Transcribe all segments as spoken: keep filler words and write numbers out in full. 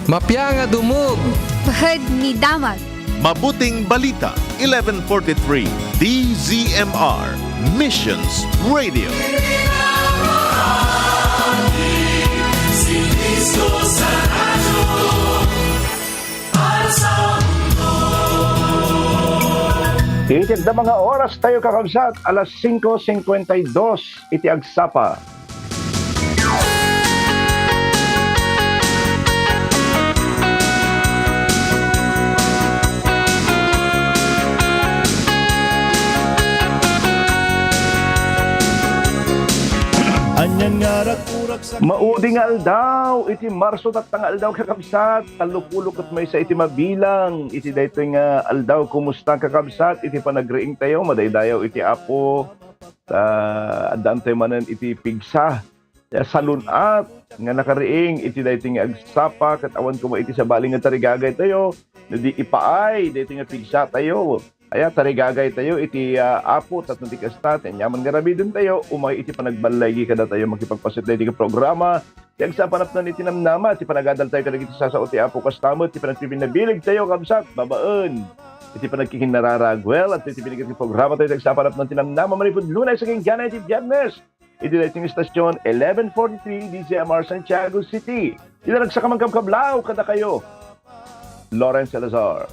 Mapia nga dumog. Phed ni damag. Mabuting Balita, eleven forty-three, D Z M R, Missions Radio. Iti adda nga oras tayo, kakabsat, alas singko singkwenta y dos iti agsapa. Anian nga rakurag sa Maudi nga aldaw iti Marso, tatta nga aldaw, kakabsat. Tallopulo ket maysa iti mabilang iti daytoy nga aldaw. Kumusta, kakabsat, iti panagriing tayo? Madaydayaw iti Apo. Ta addaantayo manen iti pigsa, ya, salun-at nga nakariing iti daytoy nga agsapa, ket awan koma iti sabali nga tarigagay tayo, no di ipaay daytoy nga pigsa tayo. Aya, tarigagay tayo iti, ah, Apo, tapno di kasta, ti aniaman nga aramiden tayo, umay iti panagballaygi kadatayo, makipagpaset daytoy nga programa, ti agsapa napno iti namnama, ti panagadal tayo kadagiti sasao ti Apo, kasta met ti panagpipinabilig tayo, kabsat, babaen iti panagkikinnararag. Well, at iti pinagkit programa tayo, ti agsapa napno iti namnama, manipud Lunes agingga iti Biyernes. Iti daytoy nga istasyon, eleven forty-three, D Z M R Santiago City. Iti naragsak a mangkabkablaw kadakayo, Lawrence Salazar.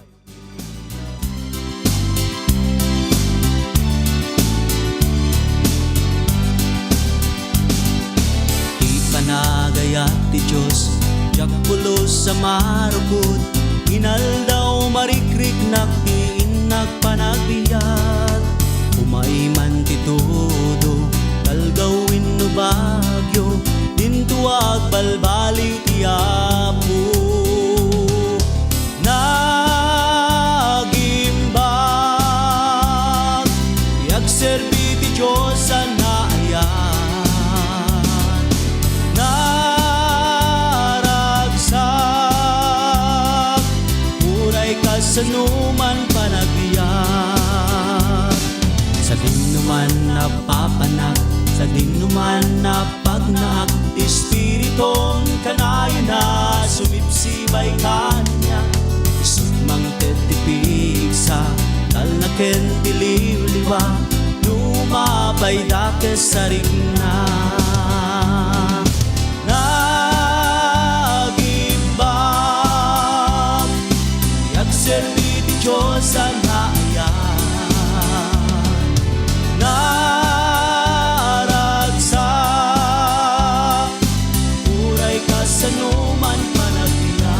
Ti panagayat ti Dios, diak pulos a marukod. Inaldaw marikriknak ti innak panagbiag. Umay man ti tudo, talgaw wenno bagyo, dinto agbalbaliw ti Apo. Nagimbag ti agserbi ti Dios a naayat. Naragsak, uray kasano man panagbiag. Sadinoman a papanak, sadinoman a pagnaak, ti Espiritum kanayon a sumibsibay kaniak. Isut' mangted ti pigsa, talnaken ti liwliwa, no mabayda ket sarigna. Nagimbag ti agserbi ti Dios a naayat. Naragsak, uray kasano man panagbiag.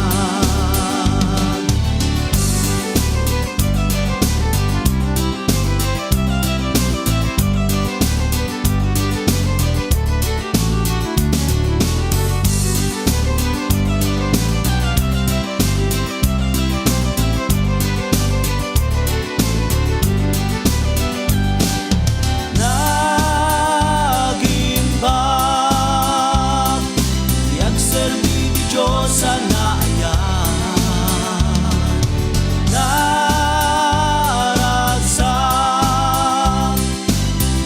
Nagimbag ti agserbi ti Dios a naayat. Naragsak,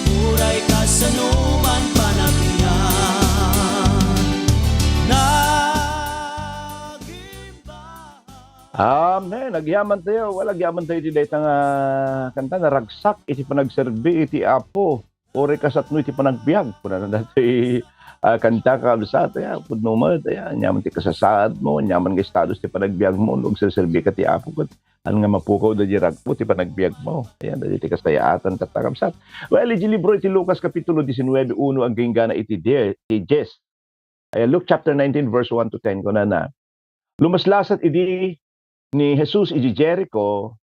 uray kasano man panagbiag. Nagimbag. Amen. Agyaman tayo. Well, agyaman tayo iti dayta nga kanta, naragsak iti panagserbi iti Apo. Uray kasano iti panagbiag. Kunana datoy, ah, kanta, kakabsat, aya, pudno met, aya, aniaman ti kasasaadmo, aniaman nga estados ti panagbiagmo, no agserserbi ka ti Apo, ket haan nga mapukaw daydi ragsak ti panagbiagmo. Ayan, daydi ti kasayaatan, tatta, kabsat. Well, iti libro iti Lucas, Kapitulo diecinuebe, uno, agingga na iti die-, iti dies. Ay, Luke chapter nineteen, verse one to ten, kunana, lumaslasat idi ni Jesus iti Jericho,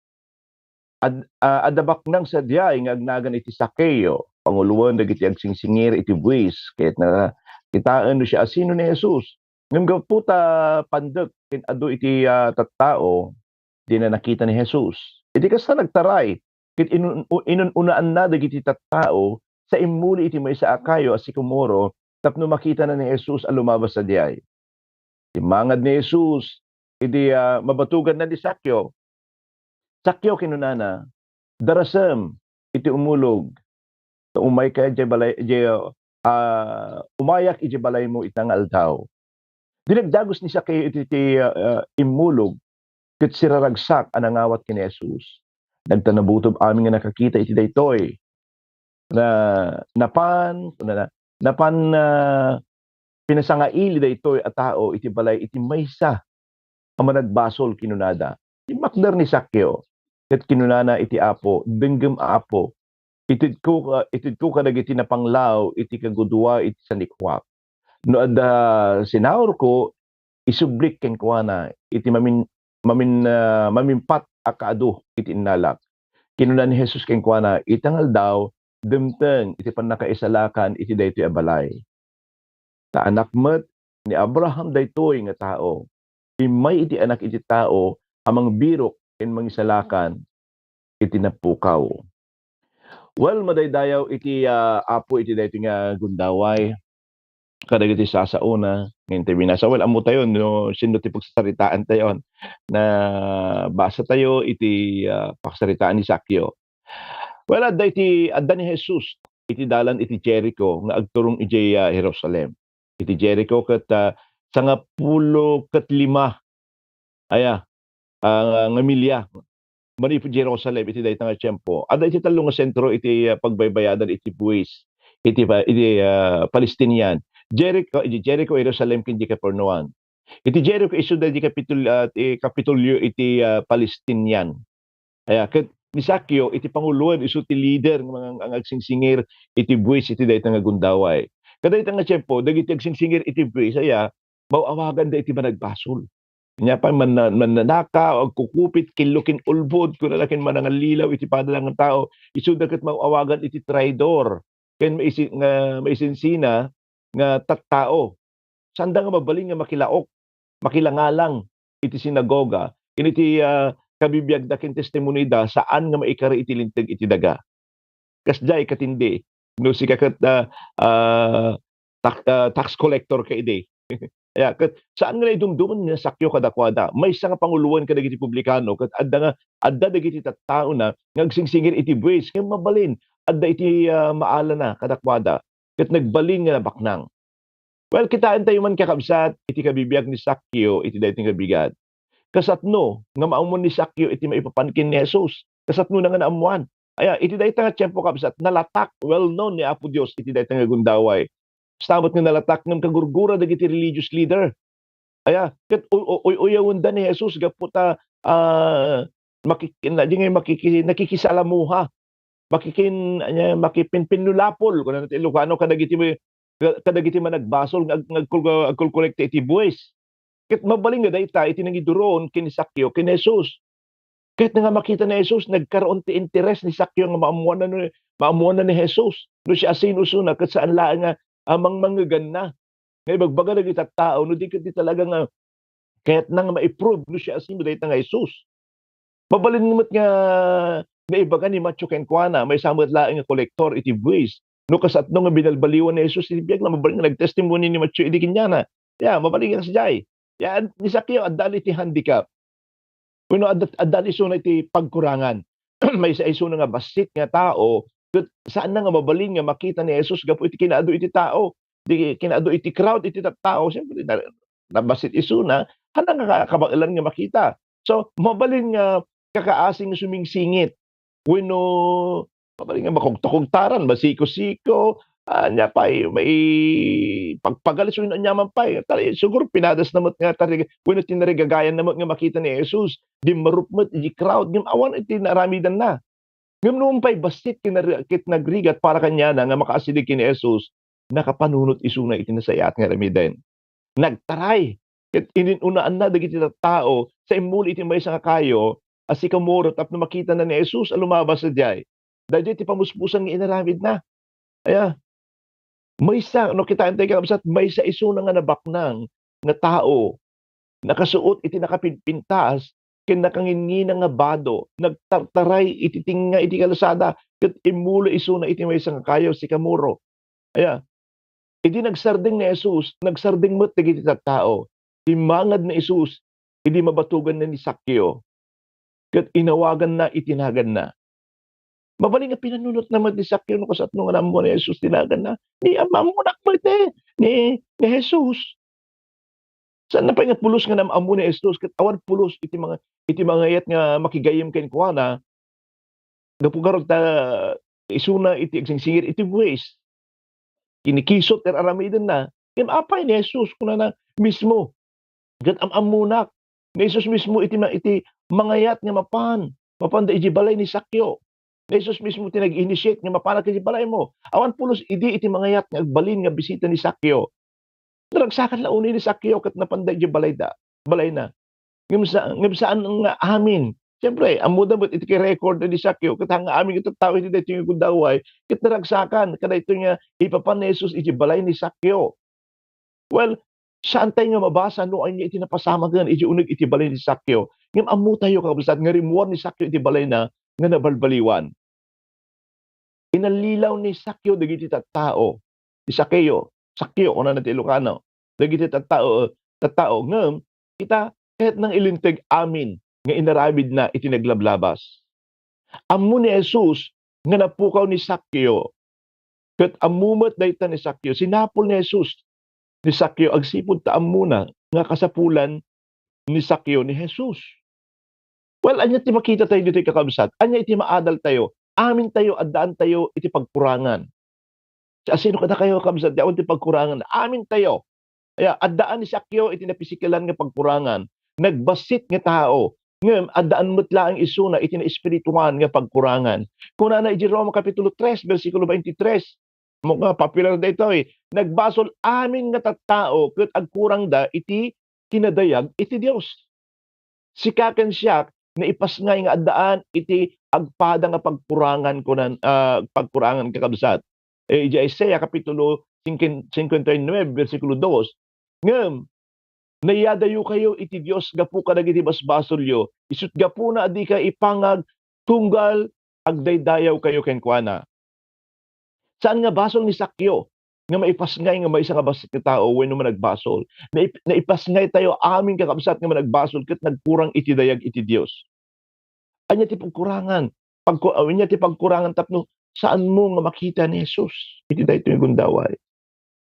ad-, ah, adda baknang sadiay nga agnagan iti Zaqueo, panguloen dagiti agsingsingir iti buis, ket nakitaen no siasino ni Jesus. Ngem gapu ta pandek ken adu iti, ah, tattao, dina nakita ni Jesus. Iti kasta, nagtaray ket inun-, inun-unaanna dagiti tattao sa immuli iti maysa a kayo a sikomoro tapno makitana ni Jesus a lumabas sadiay. Timmangad ni Jesus idi, ah, mabatuganna ni Zaqueo. "Zaqueo," kinunana, "darasem iti umulog. Ta umayka idiay balay, idiay, ah, umayak idiay balaymo ita nga aldaw." Dinagdagus ni Zaqueo iti, iti, ah, ah, immulog ket siraragsak a nangawat ken ni Jesus. Nagtanabutob amin nga nakakita iti daytoy. Na, napan, na, napan, ah, pinasangaili daytoy a tao iti balay iti maysa a managbasol, kinunada. Timmakder ni Zaqueo, ket kinunana iti Apo, "Denggem, Apo, itedko ka, itedko kadagiti napanglaw iti kagudua iti sanikuak. No adda sinaurko, isublik kenkuana iti mamin-, mamin-, ah, mamimpat a kaadu iti innalak." Kinuna ni Jesus kenkuana, "Ita nga aldaw, dimteng iti pannakaisalakan iti daytoy a balay. Ta anak met ni Abraham daytoy nga tao. Immay iti Anak iti Tao a mangbirok ken mangisalakan iti napukaw." Well, madaydayaw iti, ah, Apo iti daytoy nga gundaway kadagiti sasaona nga intay binasa. Well, ammotayo no sino ti pagsasaritaantayon. Nabasatayo iti, ah, pagsaritaan ni Zaqueo. Well, adda iti, adda ni Jesus iti dalan iti Jericho nga agturong idiay, ah, Jerusalem. Iti Jericho ket, ah, sangapulo ket lima, aya, ah, nga milya manipud Jerusalem iti dayta nga tiempo. Adda iti tallo nga sentro iti, ah, pagbaybayadan iti buis, iti pa-, iti, ah, Palestinian. Jericho, iti Jericho, Jerusalem, ken iti Capernaum. Iti Jericho, isu daydi Kapitol-, ah, ti Kapitolyo iti, ah, Palestinian. Aya, ket ni Zaqueo iti panguloen, isu ti leader nga, nga, nga agsingsingir iti buis iti dayta nga gundaway. Kadayta nga tiempo, dagiti agsingsingir iti buis, aya, maaw-awaganda iti managbasol. Ania pay, manna-, mannanakaw, agkukupit, killo ken ulbod, kunana ken manangallilaw iti padalan nga tao. Isuda ket maaw-awagan iti traidor ken maisi-, nga maisinsina nga tattao. Saanda nga mabalin nga makilaok, makilangalang iti sinagoga, ken iti, ah, kabibiagda ken testimonida, saan nga maikari iti linteg iti daga. Kasdiay katindi, no sika ket, ah, ah, tak-, ah, tax collector ka idi. Aya, ket saan nga naidumduman ni Zaqueo kadakuada. Maysa nga panguloen kadagiti publikano, ket adda nga, adda dagiti tattaona nga agsingsingir iti buis, ngem mabalin, adda iti, ah, maalana kadakuada, ket nagbalin nga nabaknang. Well, kitaentayo man, kakabsat, iti kabibiag ni Zaqueo iti daytoy nga bigat. Kasatno nga maammuan ni Zaqueo iti maipapan ken ni Jesus? Kasatnona nga naammuan. Aya, iti dayta nga tiempo, kabsat, nalatak, well known ni Apo Dios iti dayta nga gundaway. Kasta met nga nalatak ngem kagurgura dagiti religious leader. Aya, ket u-, u-, uy-, uyawenda ni Jesus gapu ta, ah, makik-, na, di nga makiki-, nakikisalamuha. Makikin-, ania, makipinpinnulapol, kunana ti Ilocano, kadagiti, ka-, kadagiti managbasol nga ag-, nga agkul-, agkulkolekta iti buis. Ket mabalin nga dayta iti nangiduron ken ni Zaqueo ken ni Jesus. Ket nga makita ni Jesus, nagkaroon ti interes ni Zaqueo nga maammuanna ni, maammuanna ni Jesus no siasino isuna, ket saan laeng nga, ah, mangmangeganna. Nga ibagbaga dagiti tattao, no di ket di talaga nga kayatna nga ma-prove no siasino dayta nga Jesus. Mabalin met nga naibaga ni Mateo kenkuana, maysa met laeng nga kolektor iti buis. No kasatno nga binalbaliwan ni Jesus iti biagna, mabalin nga nagtestimoni ni Mateo idi kenkuana. Ya, mabalin nga kasdiay. Ya, ni Zaqueo, adda iti handicap. Wenno adda, adda isuna iti pagkurangan. Maysa isuna nga bassit nga tao, ket saanna nga mabalin nga makita ni Jesus gapu iti kinaadu iti tao, di kinaadu iti crowd iti tattao. Siyempre, na-, nabassit isuna, haanna nga ka-, kabaelan nga makita. So, mabalin nga kakaasi nga sumingsingit. Wenno, mabalin nga makugto-kugtaran, masiko-siko, ania pay, maipagpagalis wenno aniaman pay. Tari-, siguro pinadasna met nga tari-, wenno tinarigagayanna met nga makita ni Jesus. Dimmarup met iti crowd, ngem awan iti naaramidanna. Ngem no umpay bassit ket nari-, ket nagrigat para kaniana nga makaasideg ken ni Jesus, nakapanunot isuna iti nasayaat nga aramiden. Nagtaray ket ininun-aanna dagiti tattao sa immuli iti maysa nga kayo a sikamoro tapno makitana ni Jesus a lumabas sadiay. Daydiay ti pamuspusan nga inaramidna. Aya, maysa, no, kitaentayo, kakabsat, maysa isuna nga nabaknang nga tao, nakasuot iti nakapinpintas ken nakangingina nga bado, nagtartaray iti tengnga iti kalsada, ket immuli isuna iti maysa nga kayo a sikamoro. Aya, idi nagsardeng ni Jesus, nagsardeng met dagiti tattao. Timmangad ni Jesus idi mabatoganna ni Zaqueo, ket inawaganna iti naganna. Mabalin nga pinanunotna met ni Zaqueo no kasatno nga naammo ni Jesus ti naganna. Ni, ammonak met ni, ni, ni Jesus. Saan na pay nga pulos nga nam-ammo ni Jesus, ket awan pulos iti mga, iti mangayat nga makigayyem kenkuana, gapu garud ta isuna iti agsingsingir iti buis. Kinikisut ti ar-aramidenna. Ngem apay ni Jesus, kunana mismo, ket am-ammonak. Ni Jesus mismo iti ma-, iti mangayat nga mapan, mapanda iti balay ni Sakyo. Ni Jesus mismo ti nag-initiate nga mapanak iti balaymo. Awan pulos idi iti mangayat nga agbalin nga bisita ni Sakyo. Naragsakan la unay ni Sakyo ket napanda iti balayda, balayna. Ngem sa-, ngem saan nga amin. Siyempre, ammoda met iti record ni Sakyo, ket nga amin iti tattao iti daytoy nga gundaway, ket naragsakan kadaytoy nga ipapan ni Jesus iti balay ni Sakyo. Well, saan tayo nga mabasa no ania iti napasamagen iti uneg iti balay ni Sakyo. Ngem ammotayo, kakabsat, nga rimmuar ni Sakyo iti balayna nga nabalbaliwan. Inallilaw ni Sakyo dagiti tattao. Ni Sakeo, Sakyo, kunana ti Ilocano. Dagiti tattao, tattao. Ngem, ita, ket nang ilinteg amin nga inaramidna iti naglablabas. Ammo ni Jesus nga napukaw ni Sakyo, ket ammo met dayta ni Sakyo. Sinapol ni Jesus ni Sakyo agsipud ta ammona nga kasapulan ni Sakyo ni Jesus. Well, ania ti makita tayo ditoy, kakabsat? Ania iti maadal tayo? Amin tayo, addaan tayo iti pagkurangan. Siasino kadakayo, kakabsat, ti awan ti pagkurangan? Amin tayo. Aya, addaan ni Sakyo iti napisikalan nga pagkurangan. Nagbassit nga tao. Ngem, addaan met laeng isuna iti naespirituan nga pagkurangan. Kunana iti Roma Kapitulo tres, bersikulo twenty-tres, mo nga popular daytoy, nagbasol amin nga tattao ket agkurangda iti kinadayag iti Dios. Sika ken siak, naipasngay nga addaan iti agpada nga pagkurangan, kunan, ah, pagkurangan, kakabsat. Eh, iti Isaiah Kapitulo singken-, singkwenta y nuebe, bersikulo dos, ngem, nayadayokayo iti Dios gapu kadagiti basbasolyo, isut' gapuna a dika ipangag tunggal agdaydayawkayo kenkuana. Saan nga basol ni Sakyo nga maipasngay nga maysa nga bassit nga tao wenno managbasol? Naip-, naipasngay tayo amin, kakabsat, nga managbasol ket nagkurang iti dayag iti Dios. Ania ti pagkurangan? Pagku-, ania ti pagkurangan tapno saanmo nga makita ni Jesus iti daytoy nga gundaway?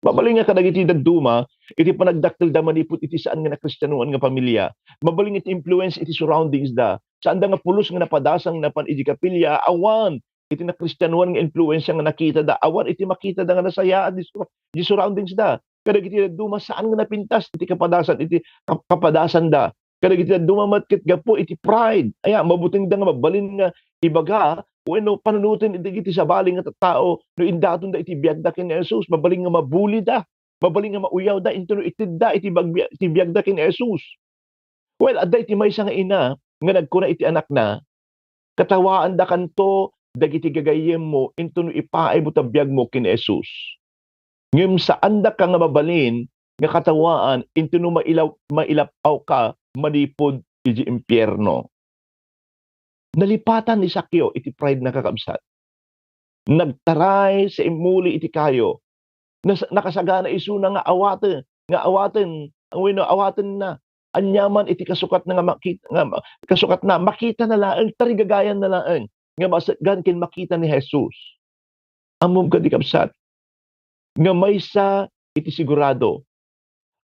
Mabalin nga kadagiti dadduma, iti panagdakkelda manipud iti saan nga nakristianoan nga pamilia, mabalin iti influence iti surroundings da. Saanda nga pulos nga napadasang napan iti kapilya, awan iti nakristianoan nga influensya nga nakitada, awan iti makitada nga nasayaat di sur-, di surroundings da. Kadagiti dadduma, saan nga napintas iti kapadasan, iti kap-, kapadasanda. Kadagiti dadduma met ket gapu iti pride. Aya, mabutengda nga mabalin nga ibaga wenno panunoten dagiti sabali nga tattao no indatonda iti biagda ken ni Jesus. Mabalin nga mabulida. Mabalin nga mauyawda intono itedda iti bag-, iti biagda ken ni Jesus. Well, adda iti maysa nga ina nga nagkuna iti anakna, "Katawaandakanto dagiti gagayyemmo intono ipaaymo ta biagmo ken ni Jesus. Ngem saandaka nga mabalin nga katawaan intono mailap-, mailap-awka manipud iti impierno." Nalipatan ni Sakyo iti pride na, kakabsat. Nagtaray sa immuli iti kayo. Nas-, nakasagana isuna nga awaten, nga awaten, wenno awatenna. Aniaman iti kasukatna nga maki-, nga ma-, kasukatna, makitana laeng, tarigagayanna laeng nga masetgan ken makita ni Jesus. Ammom kadi, kabsat, nga maysa iti sigurado,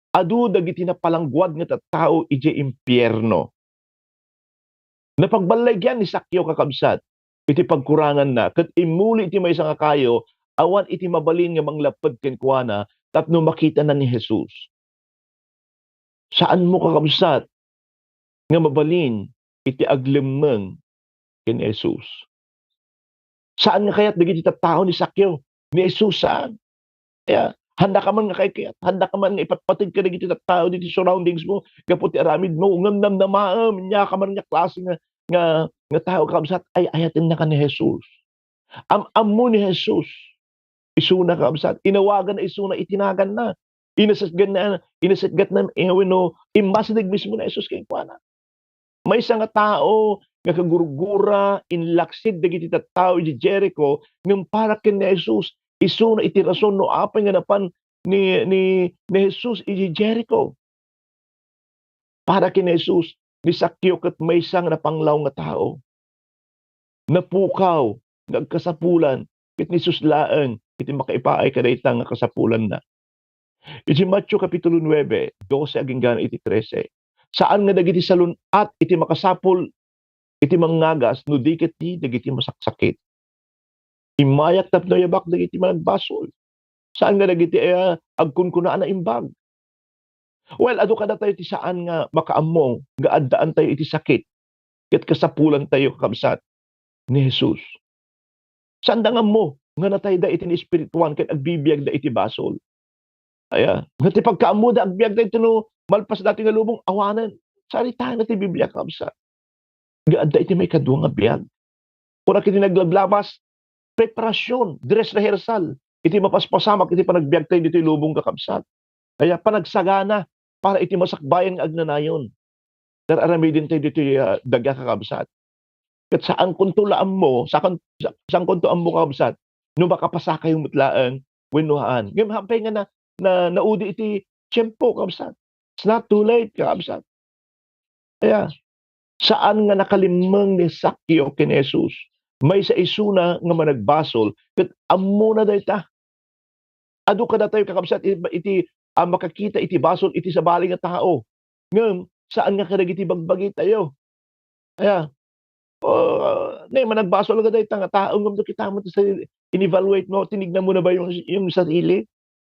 adu dagiti napalangguad nga tattao idiay impierno. Napagballagian ni Sakyo, kakabsat, iti pagkuranganna, ket immuli iti maysa nga kayo, awan iti mabalin nga manglapped kenkuana tapno makitana ni Jesus. Saanmo, kakabsat, nga mabalin iti aglemmeng ken ni Jesus. Saan nga kayat dagiti tattao ni Sakyo ni Jesus, saan. Kaya, handa ka man nga kaikayat, handa ka man nga ipatpateg kadagiti tattao diti surroundings mo, gapu ti aramid mo, ngem namnamaem, ania ka man nga klase nga, nga, nga tao, kabsat, ay-ayatennaka ni Jesus. Am-ammo ni Jesus. Isuna, kabsat, inawaganna isuna iti naganna. Inasetganna, inasetgatna, eh, wenno immasideg mismo ni Jesus kenkuana. Maysa nga tao nga kagurgura, inlaksid dagiti tattao iti Jericho, ngem para ken ni Jesus, isuna iti rason no apay nga napan ni, ni, ni Jesus iti Jericho. Para ken ni Jesus, ni Sakyo ket maysa nga napanglaw nga tao. Napukaw nga agkasapulan ket ni Jesus laeng iti makaipaay kadayta nga kasapulanna. Iti Mateo Kapitulo nuebe, dose agingga iti trese, saan nga dagiti salun-at iti makasapul iti mangngagas no di ket ti dagiti masaksakit. Immayak tapno ayabak dagiti managbasol. Saan nga dagiti, ah, agkunkuna a naimbag. Well, adu kadatayo ti saan nga makaammo nga addaantayo iti sakit ket kasapulantayo, kakabsat, ni Jesus. Saanda nga ammo nga natayda iti naespirituan ket agbibiagda iti basol. Aya, nga ti pagkaammoda, agbiagda iti no malpas datoy nga lubong, awanen. Saritaen ti Biblia, kakabsat, nga adda iti maikadua nga biag. Kuna ket iti naglablabas, preparasyon, dress rehearsal iti mapaspasamak iti panagbiagtayo ditoy lubong, kakabsat. Aya, panagsagana para iti masakbayan nga agnanayon. Ar-aramidentayo ditoy, ah, daga, kakabsat. Ket saankonto la ammo, sakan-, sa-, saankonto ammo, kakabsat, no makapasakayo met laeng wenno haan. Ngem happay nga na, na, naudi iti tiempo, kakabsat. It's not too late, kakabsat. Kaya, saan nga nakalimmeng ni Zaccheo ken Jesus. Maysa isuna nga managbasol, ket ammona dayta. Adu kadatayo, kakabsat, iti, iti, ah, makakita iti basol iti sabali nga tao. Ngem, saan nga kadagiti bagbagitayo. Aya, ah, ne, managbasol nga dayta nga tao, ngem no kitam ti sa-, in-evaluate mo, tinignan mo na ba yung, yung sarili?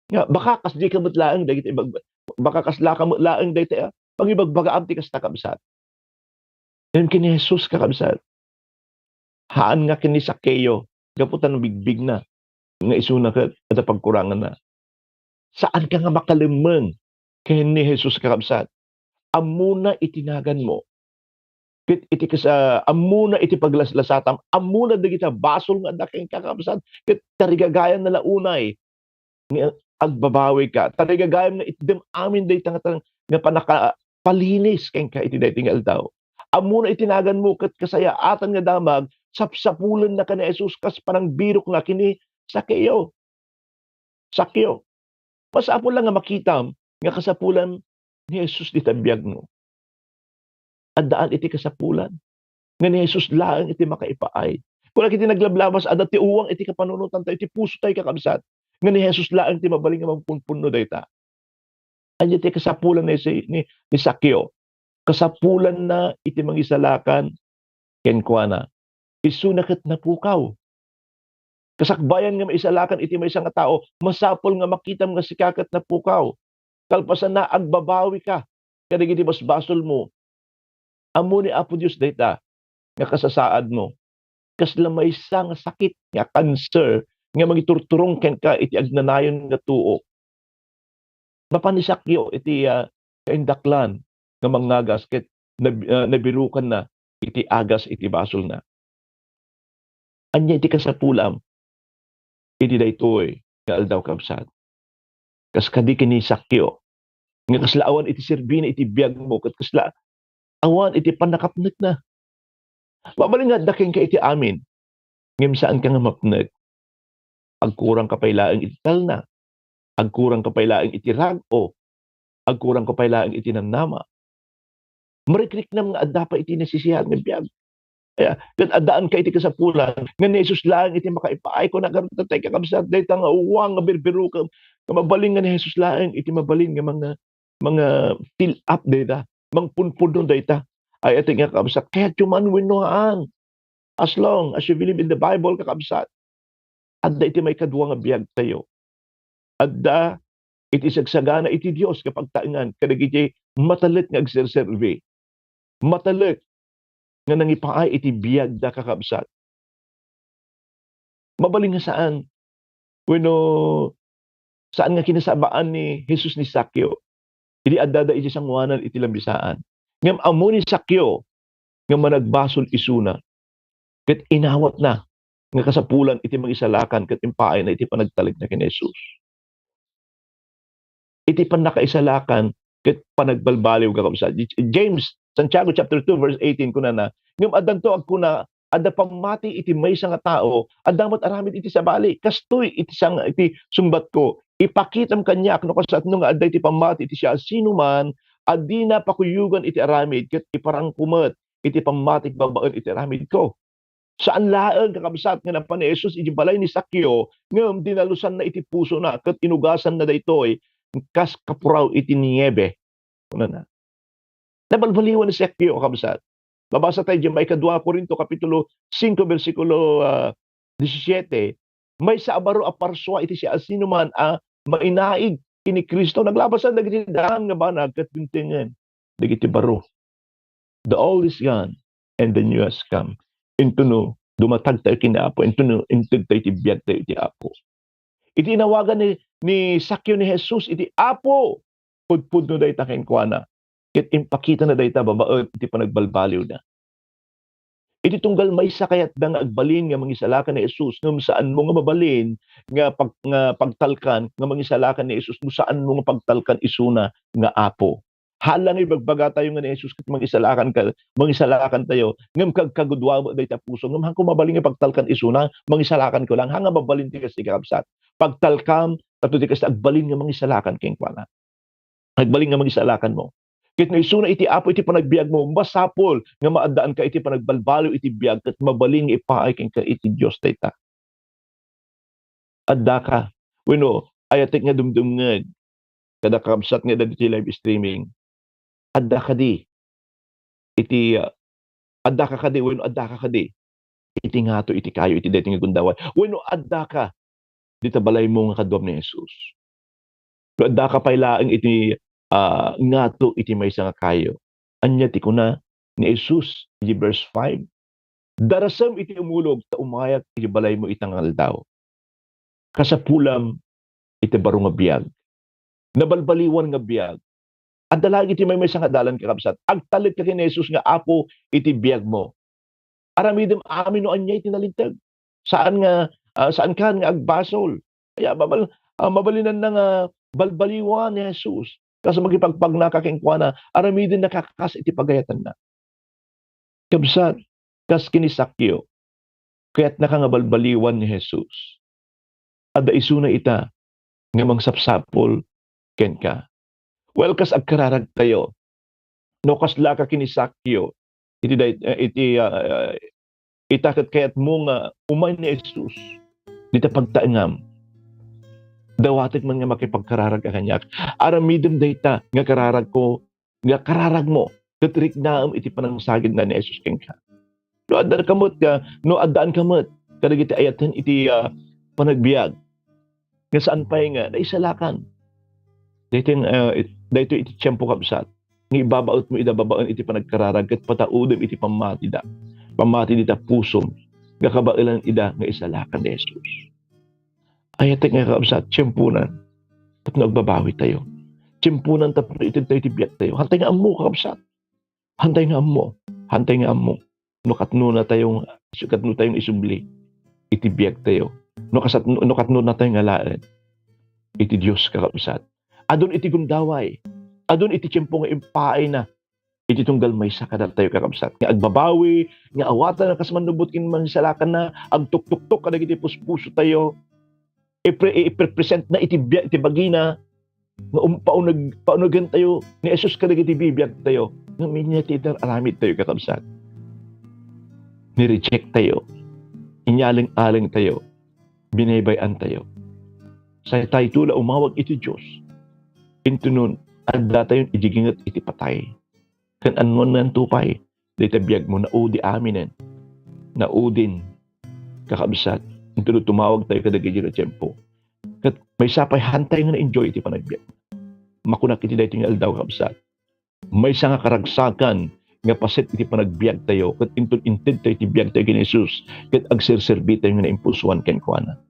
Nga, baka kasdi ka met laeng dagiti ibag-, baka kasla ka met laeng dayta, ah, pangibagbagaam ti kasta, kabsat. Ngem ken ni Jesus, kakabsat, haan nga ken ni Zaccheo, gapu ta nabigbigna nga isuna ket adda pagkuranganna. Saanka nga makalimmeng ken ni Jesus, kakabsat. Ammona iti naganmo. Ket iti kas-, ah, ammona iti paglaslasatam, ammona dagiti basol nga adda kenka, kakabsat, ket tarigagayamna la unay nga agbabawika. Tarigagayamna itdem amin dayta nga tan-, nga panaka-, palinis kenka iti daytoy nga aldaw. Ammona iti naganmo ket kasayaatan nga damag, sapsapulennaka ni Jesus kas panangbirokna ken ni Zaccheo. Zaccheo, masapul la nga makitam nga kasapulan ni Jesus dita biagmo. Addaan iti kasapulan nga ni Jesus laeng iti makaipaay. Kuna iti naglablabas, adda ti uwang iti kapanunotantayo, iti pusotayo, kakabsat, nga ni Jesus laeng ti mabalin nga mangpunpunno dayta. Ania ti kasapulan ni, ni, ni Zaccheo? Kasapulanna iti mangisalakan kenkuana. Isuna ket napukaw. Kasakbayan nga maisalakan iti maysa nga tao, masapul nga makitam nga sika ket napukaw. Kalpasanna, agbabawika kadagiti basbasolmo. Ammo ni Apo Dios dayta nga kasasaadmo. Kasla maysa nga sakit nga kanser nga mangiturturong kenka iti agnanayon nga tuo. Mapan ni Zaccheo iti, ah, kaindaklan nga mangngagas ket nab-, ah, nabirukanna iti agas iti basolna. Ania iti kasapulam iti daytoy nga aldaw, kabsat? Kas kadi ken ni Zaccheo, nga kasla awan iti serbina iti biagmo, ket kasla awan iti pannakapnekna. Mabalin nga adda kenka iti amin, ngem saanka nga mapnek. Agkurangka pay laeng iti talna. Agkurangka pay laeng iti rag-o. Agkurangka pay laeng iti namnama. Marikriknam nga adda pay iti nasisiat nga biag. Kaya, ket addaanka iti kasapulan nga ni Jesus laeng iti makaipaay. Kuna garud tatay, kakabsat, dayta nga uwang nga birbirukem, nga mabalin nga ni Jesus laeng iti mabalin nga mga, mga fill up dayta, mangpunpunno dayta. Ay, iti nga, kakabsat, kayatyo man wenno haan. As long as you believe in the Bible, kakabsat, adda iti maikadua nga biagtayo. Adda iti sagsagana iti Dios nga pagtaengan kadagiti matalek nga agserserbi. Matalek nga nangipaay iti biagda, kakabsat. Mabalin nga saan wenno saan nga kinasabaan ni Jesus ni Zaccheo idi addada iti sangoanan iti lamisaan. Ngem ammo ni Zaccheo nga managbasol isuna, ket inawatna nga kasapulan iti mangisalakan ket impaayna iti panagtalekna ken Jesus. Iti pannakaisalakan ket panagbalbaliw, kakabsat. James, Santiago chapter two, verse eighteen, kunana, "Ngem addanto agkuna, adda pammati iti maysa nga tao, adda met aramid iti sabali." Kastoy iti sang-, iti sungbatko, ipakitam kaniak no kasatno nga adda iti pammati iti siasinoman a dina pakuyogan iti aramid ket iparangko met iti pammatik babaen iti aramidko. Saan laeng, kakabsat, nga napan ni Jesus iti balay ni Zaccheo, ngem dinalusanna iti pusona ket inugasanna daytoy kas kapuraw iti niebe. Kunana. Nabalbaliwan ni Zaccheo, kakabsat. Mabasa tayo diyan, maikadua Corinto, Kapitulo singko, bersikulo, ah, disisyete, "Maysa a baro a parsua iti siasinoman a mainaig ken ni Cristo." Naglabasan dagiti daan nga banag ket dimtengen dagiti baro. The old is gone and the new has come. Intono, dumatag tayo ken Apo. Intono, inted tayo iti biag tayo iti Apo. Iti inawagan ni, ni Zaccheo ni Jesus iti Apo, pudpudno dayta kenkuana, ket impakitana dayta babaen iti panagbalbaliwna. Iti tunggal maysa kayatda nga agbalin nga mangisalakan ni Jesus, ngem saanmo nga mabalin nga pag-, nga pagtalkan nga mangisalakan ni Jesus no saanmo nga pagtalkan isuna nga Apo. Hala nga ibagbaga tayo nga ni Jesus ket mangisalakan ka, mangisalakan tayo, ngem kagkagudua dayta puso, ngem haanko mabalin nga pagtalkan isuna, mangisalakan ko lang. Haan nga mabalin ti kasta, kakabsat. Pagtalkam, tapno ti kasta agbalin nga mangisalakan kenkuana. Agbalin nga mangisalakan mo. Ket no isuna iti Apo iti panagbiag mo, masapul nga maaddaan ka iti panagbalbaliw iti biag ket mabalin nga ipaay kenka iti Dios dayta. Adda ka, wenno, ayatek nga dumdumngeg kada kakabsat nga adda iti live streaming. Adda kadi iti, ah, adda ka kadi, wenno adda ka kadi iti ngato iti kayo iti daytoy nga gundaway, wenno adda ka dita balaymo nga kaduam ni Jesus. No adda ka pay laeng iti, ah, ngato iti maysa nga kayo, ania ti kuna ni Jesus iti verse five? "Darasem iti umulog ta umayak iti balaymo ita nga aldaw. Kasapulam iti baro nga biag." Nabalbaliwan nga biag. Adda laeng iti maymaysa nga dalan, kakabsat. Agtalek ka ken Jesus nga Apo iti biagmo. Aramidem amin no ania iti nalinteg. Saan nga, ah, saan kan nga agbasol. Kaya mabal-, ah, mabalinanna nga balbaliwan ni Jesus. Kas makipagpagnaka kenkuana, aramidennaka kas iti pagayatanna. Kabsat, kas ken ni Zaccheo, kayatnaka nga balbaliwan ni Jesus. Adda isuna ita nga mangsapsapul kenka. Well, kas agkararagtayo, no kaslaka ken ni Zaccheo, iti day-, eh, iti, ah, ita ket kayatmo nga umay ni Jesus dita pagtaengam, dawatek man nga makipagkararag a kaniak. Aramidem dayta nga kararagko nga kararagmo ket riknaem iti panangsagidna ni Jesus kenka. No adda ka met nga, no addaan ka met kadagiti ayaten iti, ah, panagbiag nga saan pay nga naisalakan. Daytoy, ah, it-, daytoy iti tiempo, kabsat, nga ibabaetmo ida babaen iti panagkararag ket pataudem iti pammatida. Pammati dita pusom nga kabaelan ida nga isalakan ni Jesus. Ayatek nga, kabsat, tiemponan tapno agbabawi tayo. Tiemponan tapno ited tayo ti biag tayo. Hantay nga ammo, kakabsat. Hantay nga ammo. Hantay nga ammo. No katno na tayo, katno tayo nga isubli iti biag tayo. No kasat-, no katno na tayo nga laeng iti Dios, kakabsat. Adun iti gundaway. Adun iti tiempo nga impaayna iti tunggal maysa kadatayo, kakabsat, nga agbabawi, nga awaten a kas mannubot ken mangisalakanna, agtuktuktok kadagiti puspuso tayo, ipre-, iprepresent na iti bia-, iti bagina, nga um-, pauneg-, paunegen tayo ni Jesus kadagiti bibiag tayo, ngem ania ti inar-aramid tayo, kakabsat? Ni-reject tayo, inyaleng-aleng tayo, binaybay-an tayo. Say tayto la umawag iti Dios. Intonon, adda tayon idiginget iti patay. Ken annuananto pay, dayta biagmo, naudi aminen. Naudin, kakabsat, intono tumawag tayo kadagiti nga tiempo. Ket maysa pay, hantay nga na-enjoy iti panagbiag. Makunak iti daytoy nga aldaw, kakabsat, maysa nga karagsakan nga paset iti panagbiag tayo, ket inton inted tayo iti biag tayo ken Jesus, ket agserserbi tayo nga naimpusoan kenkuana.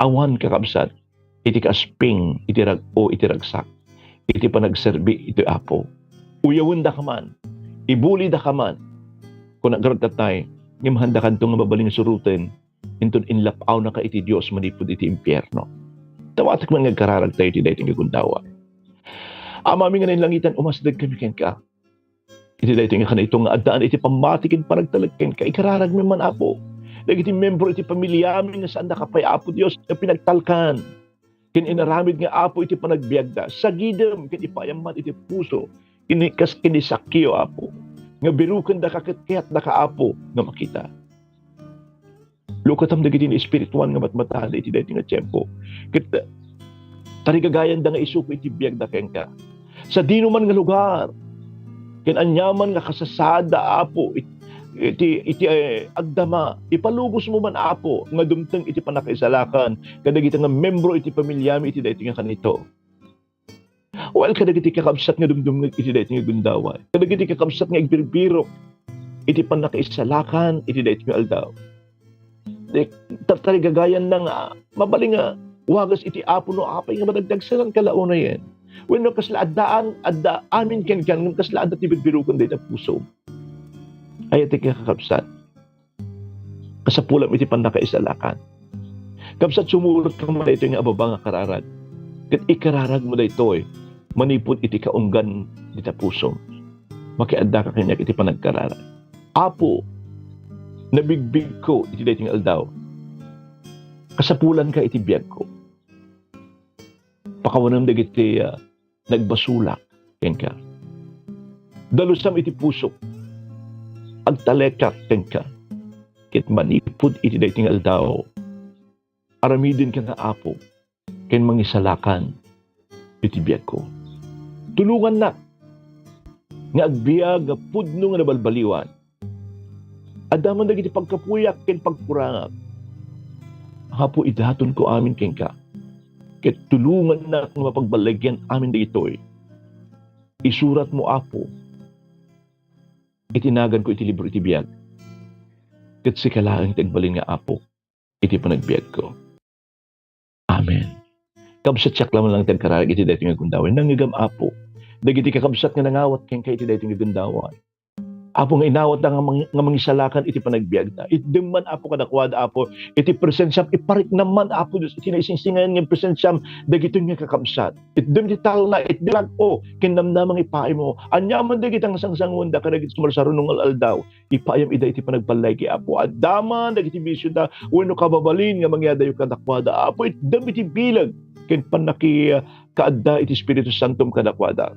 Awan, kakabsat, iti kaasping iti rag-, o iti ragsak iti panagserbi iti Apo. Uyawendaka man, ibulidaka man. Kuna garud tatay, ngem haandakanto nga mabalin nga suroten, inton inlap-awnaka iti Dios manipud iti impierno. Dawatek man nga agkararag tayo iti daytoy nga gundaway. Amami nga nainlangitan, umasdegkami kenka. Iti daytoy nga kanito nga addaan iti pammati ken panagtalek kenka, ikararagmi man, Apo, dagiti membro iti pamiliami nga saandaka pay, Apo Dios, nga pinagtalkan ken inaramid nga, Apo, iti panagbiagda. Sagidem ken ipaayam man iti puso ken ni, kas ken ni Zaccheo, Apo, nga birukendaka ket kayatdaka, Apo, nga makita. Lukatam dagiti naespirituan nga matmatada iti daytoy nga tiempo. Ket, uh, Tarigagayanda nga isuko iti biagda kenka. Sadinoman nga lugar, ken aniaman nga kasasaadda, Apo, it-, iti, iti, eh, agdama, ipalugosmo man, Apo, nga dumteng iti pannakaisalakan kadagiti nga membro iti pamiliami iti daytoy nga kanito. Well, kadagiti kakabsat nga dumdumngeg iti daytoy nga gundaway, kadagiti kakabsat nga agbirbirok iti pannakaisalakan iti daytoy nga aldaw. Di, tartarigagayan na nga, mabalin nga, wagas iti Apo no apay nga madagdagsenan ka la unayen. Wenno kasla addaan, adda amin kenkan, ngem kasla adda ti birbiroken dayta puso. Ay, iti kakabsat. Kasapulam iti pannakaisalakan. Kabsat, sumurot ka man daytoy nga ababa nga kararag. Ket ikararag mo daytoy manipud iti kaunggan dita puso. Makiadda ka kaniak iti panagkararag. Apo, nabigbigko iti daytoy nga aldaw. Kasapulanka iti biagko. Pakawanem dagiti, ah, nagbasolak kenka. Dalusam iti pusok. Agtalekak kenka. Ket manipud iti daytoy nga aldaw, aramidenka nga Apo ken mangisalakan iti biagko. Tulongannak nga agbiag nga pudno nga nabalbaliwan. Adda man dagiti pagkapuyak ken pagkurangak. Apo, idatonko amin kenka. Ket tulongannak nga mapagballagian amin dagitoy. Isuratmo, Apo, iti naganko iti libro iti biag. Ket sika laeng ti agbalin nga Apo iti panagbiagko. Amen. Kabsat, siak laeng ti agkararag iti daytoy nga gundaway. Nangngegam, Apo, dagiti kakabsat nga nangawat kenka iti daytoy nga gundaway. Apo, nga inawatda nga mang-, nga mangisalakan iti panagbiagda. Itdem man, Apo, kadakuada, Apo, iti presensiam, ipariknam man, Apo Dios, iti naisingsingayan nga presensiam dagitoy nga kakabsat. Itdem ti talna, itdem lag-o, ken namnama nga ipaaymo. Aniaman dagiti nga sangsanguenda kadagiti sumarsarunong nga aldaw. Ipaayam ida iti panagballigi, Apo. Adda man dagiti bisioda wenno kababalin nga mangyadayo kadakuada, Apo, itdem iti bileg ken pannakikaadda iti Espiritu Santom kadakuada.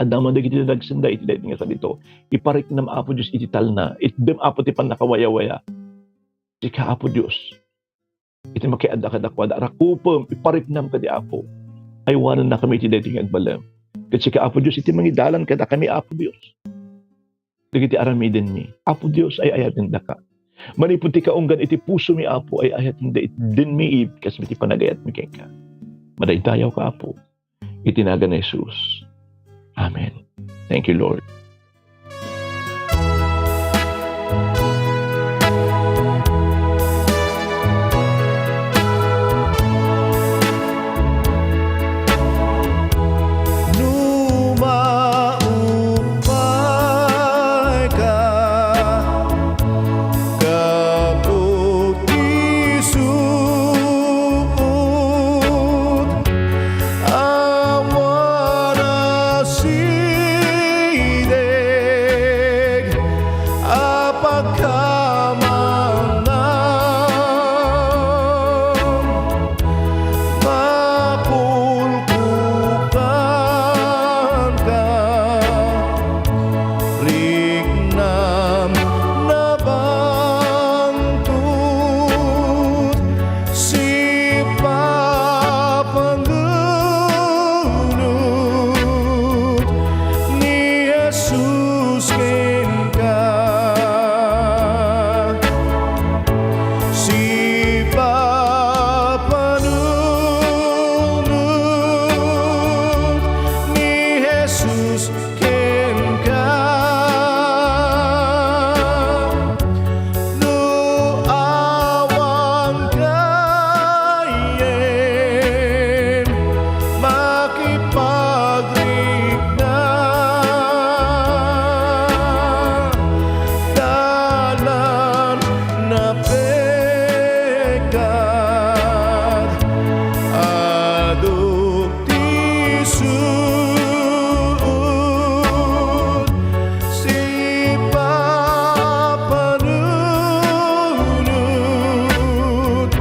Adda man dagiti dadagsenda iti daytoy nga kanito. Ipariknam, Apo Dios, iti talna. Itdem, Apo, ti pannakawayawaya. Sika, Apo Dios, iti makiadda kadakuada, rakupem, ipariknam kadi, Apo. Aywanennakami iti daytoy nga agbalin. Ket sika, Apo Dios, iti mangidalan kadakami, Apo Dios. Dagiti aramidenmi, Apo Dios, ay-ayatendaka. Manipud ti kaunggan iti pusomi, Apo, ay-ayatenda itdinmi, ibkasmi ti panagayatmi kenka. Madaydayawka, Apo. Iti nagan ni Jesus. Amen. Thank you, Lord. No maupay ka, gapu ti suot, awan a sideg a pagkamangam. Makulkukanka, riknam, nabangtud, sipapanunot ni Jesus kenka. Sipapanunot ni Jesus kenka. No awan kayen makipagrikna, dalan na pekad, aduk ti suot, sipapanunot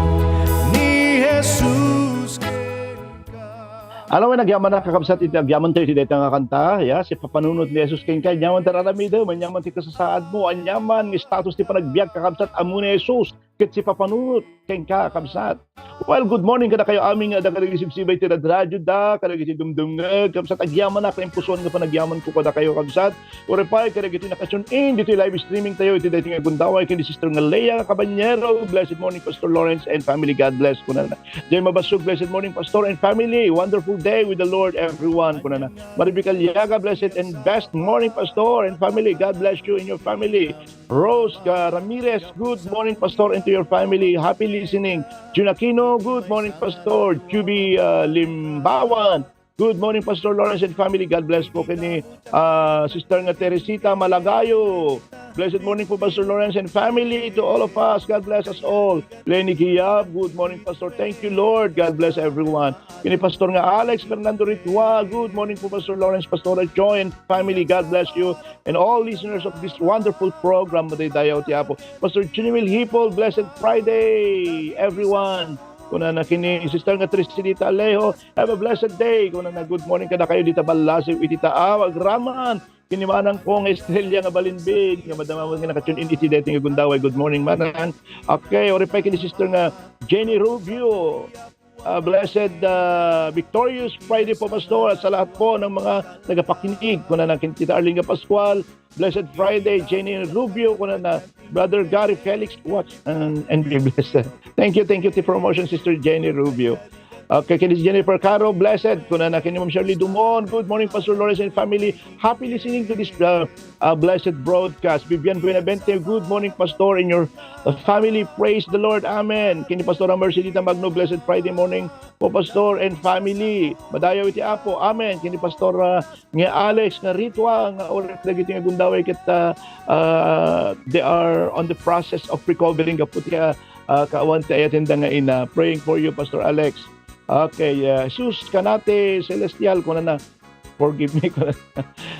ni Jesus kenka. Alam mo, nagyaman na, kakabsat, iti agyaman tayo iti dayta nga kanta, ya, sipapanunot ni Jesus kenka, anyaman ti aramidem, anyaman ti kasasaad mo, anyaman nga status ti panagbiag, kakabsat, ammo ni Jesus. ket sipapanut kenka, kabsat. Well, good morning kadakayo amin nga adda kadagiti sibsibay ti radradioda, kadagiti dumdumngeg, kabsat, agyamanak, naimpusoan nga panagyamanko kadakayo, kabsat. Uray pay kadagiti naka-tune in ditoy live streaming tayo iti daytoy nga gundaway ken ni Sister nga Lea Cabanyero. Blessed morning, Pastor Lawrence and family. God bless, kunana. Jay Mabasug, blessed morning, Pastor and family. Wonderful day with the Lord, everyone, kunana. Maribik Aliaga, blessed and best morning, Pastor and family. God bless you and your family. Rose, uh, Ramirez, good morning, Pastor, and to your family. Happy listening. Jun Aquino, good morning, Pastor. Juby, uh, Limbawan, good morning, Pastor Lawrence and family. God bless po kini, uh, Sister nga Teresita Malagayo. Blessed morning po, Pastor Lawrence and family. To all of us, God bless us all. Lenny Giab, good morning, Pastor. Thank you, Lord. God bless everyone. Kini Pastor nga Alex Fernando Ritua, good morning po, Pastor Lawrence, Pastora Joy, and family. God bless you. And all listeners of this wonderful program, madaydayaw ti Apo. Pastor Juniel Hipol, blessed Friday, everyone. Kunana kini Sister nga Trisilita Alejo, have a blessed day. Kunana, good morning kadakayo dita ballasiw iti taaw, agraman. Kini manang ko nga Estrella nga Balinbin, nga madama nga naka-tune in iti daytoy nga gundaway. Good morning, manang. Okay, uray pay kini Sister nga Jenny Rubio. Ah, blessed, ah, victorious Friday po, Pastor, at sa lahat po ng mga tagapakinig. Kunana ken Tita Arlene Pascual, blessed Friday, Jenny Rubio, kunana, Brother Gary Felix, watch and, and be blessed. Thank you, thank you, ti promotion, Sister Jenny Rubio. Okay, kini Jennifer Caro, blessed. Kunana kini Ma'am Shirley Dumon, good morning, Pastor Lawrence and family. Happy listening to this, uh, uh, blessed broadcast. Vivian Buenavente, good morning, Pastor, and your, uh, family. Praise the Lord. Amen. Kini Pastora Mercedita Magno, blessed Friday morning po, Pastor and family. Madayaw iti Apo. Amen. Kini Pastor, uh, nga Alex nga Ritua, nga uray dagiti nga gundaway ket, uh, uh, they are on the process of recovering gapu ti, uh, uh, kaawan ti ayatenda nga ina. Praying for you, Pastor Alex. Okay, uh, Jesus Canate Celestial, kunana, forgive me, kunana.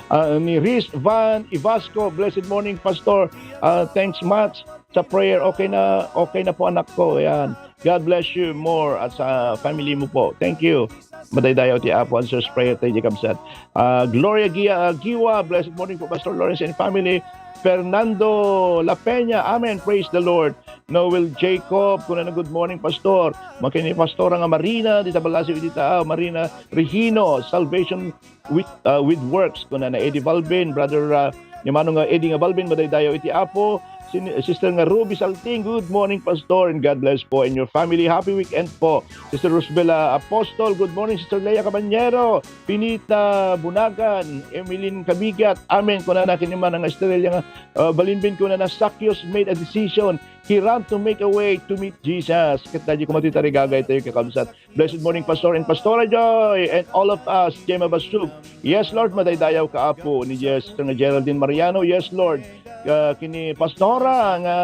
Uh, ni Riz Van Ivasco, blessed morning, Pastor. Uh, thanks much sa prayer. Okay na, okay na po, anak ko. Ayan. God bless you more at sa family mo po. Thank you. Madaydayaw ti Apo answers prayer tayo, kabsat. Ah, Gloria Gia-, ah, Giwa, blessed morning po, Pastor Lawrence and family. Fernando La Peña, amen, praise the Lord. Noel Jacob, kunana, good morning, Pastor. Makini Pastora nga Marina, dita ballasiw iti taaw, Marina Regino, salvation with, uh, with works, kunana, Eddie Balbin, Brother, uh, ni Manong, uh, Eddie nga Balbin, madaydayaw iti Apo. Sin-, Sister nga Ruby Salting, good morning, Pastor, and God bless po and your family. Happy weekend po. Sister Rosbella Apostol, good morning. Sister Lea Cabanyero, Pinita Bunagan, Emeline Cabigat, amen, kunana, kini manang Estrella nga, uh, Balinbin, kunana, Zacchaeus made a decision. He ran to make a way to meet Jesus. Ket daydi koma ti tarigagay tayo, kakabsat. Blessed morning, Pastor and Pastora Joy, and all of us, Gemma Basug. Yes, Lord, madaydayaw ka, Apo, ni Sister nga Geraldine Mariano. Yes, Lord. Ah, kini Pastora nga,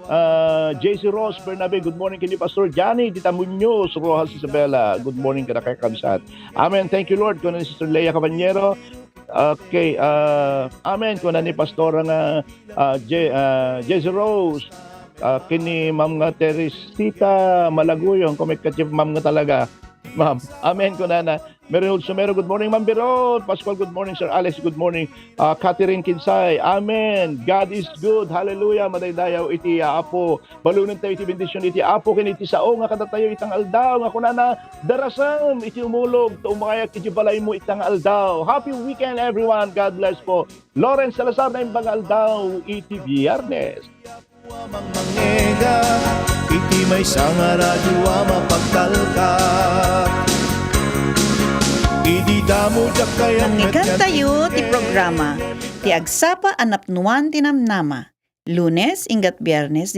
ah, J C Rose Bernabe. Good morning kini Pastor Johnny Dita Muñoz, Rojas Isabela. Good morning kada kakabsat. Amen. Thank you, Lord. Kuna ni Sister Lea Cabanyero. Okay, ah, amen. Kuna ni Pastora nga, ah, Je-, ah, Jezzy Rose. Ah, kini Ma'am nga Teresita Malaguyon, kumikkat si Ma'am nga talaga. Ma'am. Amen, kunana. Mary Hood Sumero, good morning, Ma'am Biron. Pascual, good morning, Sir Alex, good morning. Ah, Catherine Kinsay, amen. God is good. Hallelujah. Madaydayaw iti Apo. Balunen tayo iti bendisyon iti Apo ken iti sao nga kadatayo itang aldaw nga kunana, darasem iti umulog, ta umayak iti balaymo itang aldaw. Happy weekend, everyone. God bless po. Lawrence Salazar, Naimbag nga Aldaw iti Biyernes. Mangmangega iti maysa nga radio a mapagtalka. Idi damo diak kayat. Nangngegatayo ti programa ti Agsapa a Napnuan ti Namnama, Lunes inggat Biyernes.